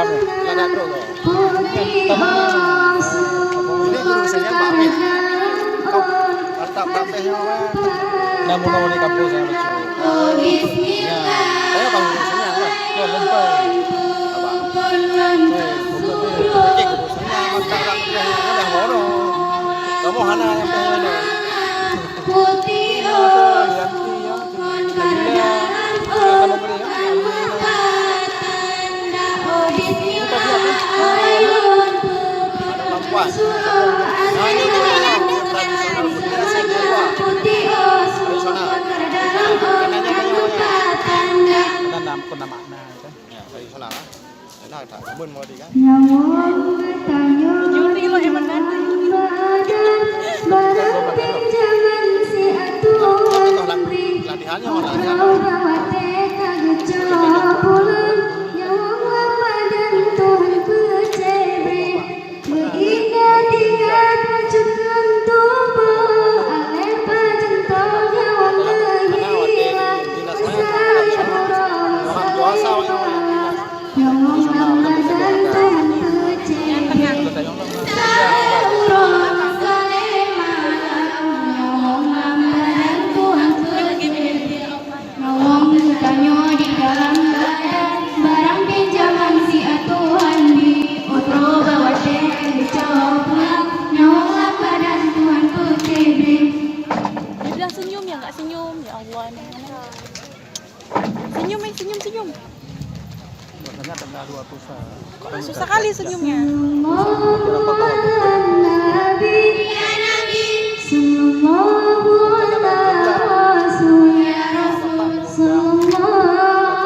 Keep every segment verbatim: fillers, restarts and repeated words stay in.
Lah dak trok kau. Ini guru saya Pak Amir. Kau harta berapa nyawa? Namun orang di kampung saya lucu. Ya, saya tahu guru saya lah. Ya, lempai. Apa? Eh, bukan tu. Okey, guru saya mata orang dah orang. Kamu hana yang tahu mana? Tradisional, kan? Ya, tradisional, kan? Nyawöng geutanyoe badan, barang pinjaman si aturan pih. Latihannya mana? Nyawöng watèe ka geucok pulang, nyawöng lapan dan Tuhan peucebri. Meuingat-ingat bacut ngon tuboh, aléh pajan toh nyawöng geuhilang. Sayang uroe. Nyawöng lam badan Tuhan peucebri, sayang uroe masa lé malam, nyawöng lam badan Tuhan peucebri. Nyawöng geutanyoe di dalam badan, barang pinjaman si aturan pih, uroe watèe geucok pulang, nyawöng lam badan Tuhan peucebri. Dia bilang senyum, ya nggak senyum, ya Allah, ini. Senyum, eh, senyum, senyum. Rasanya tengah dua puluh satu. Kok susah kali senyumnya? Sallallahu ala nabi. Sallallahu ala rasul. Sallallahu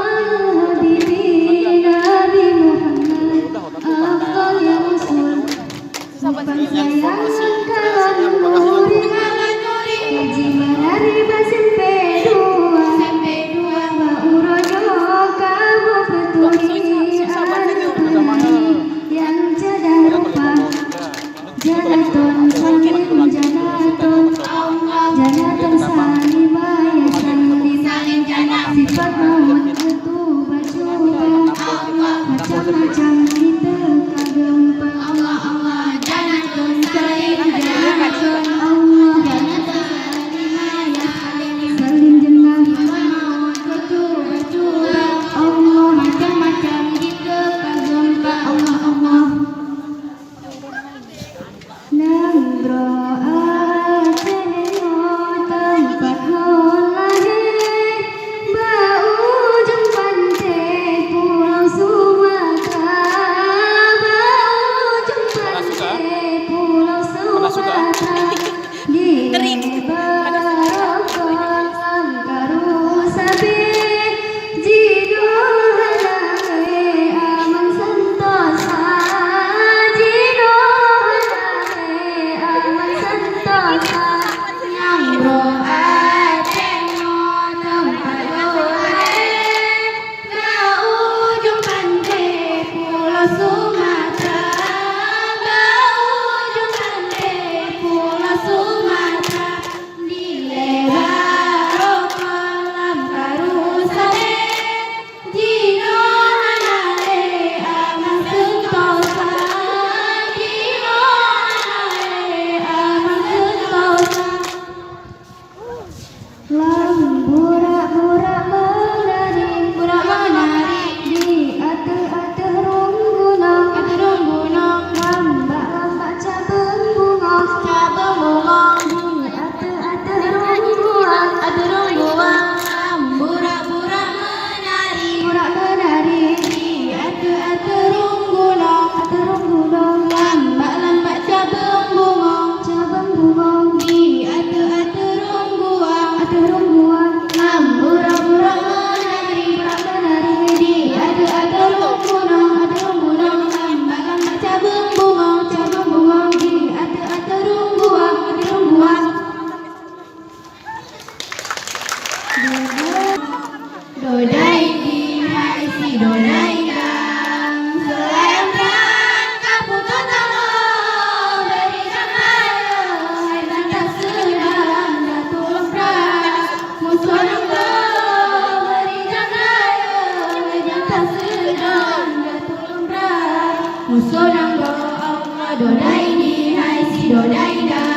ala habibi Nabi Muhammad. Afdal ya rasul. Saban senyum. Kaji barari basimpe dua, ba uroe nyoe kamoe peutuhi aneuk kami nyang jadah rupa. Janatun salim janatun, janatun salimah ya salim. Sifat mawöt teutu bacuba, macam-macam kita ka geumpa. Allah, Allah, janatun salim, janatun, Allah, janatun salimah ya salim. Salim janah, sifat mawöt teutu bacuba. Allah, macam-macam kita ka geumpa. Allah, Allah. Nanggroe Aceh nyoe teumpat lôn lahé, bak ujong panté Pulo Sumatra, bak ujong panté Pulo Sumatra. Di leubeh rokon lam karu sabé, jinoe hana lé aman seuntosa, jinoe hana lé aman seuntosa. Nanggroe Aceh nyoe teumpat lôn lahé, bak ujong panté Pulo Sumatra, bak ujong panté Pulo Sumatra. Di leubeh rokon lam karu sabé, jinoe hana lé aman seuntosa, jinoe hana lé aman seuntosa. Lam burak-burak meunari, burak meunari, di ateueh-ateueh rhueng gunong. Musoh nanggroe Allah, doa ini hai si doa ida.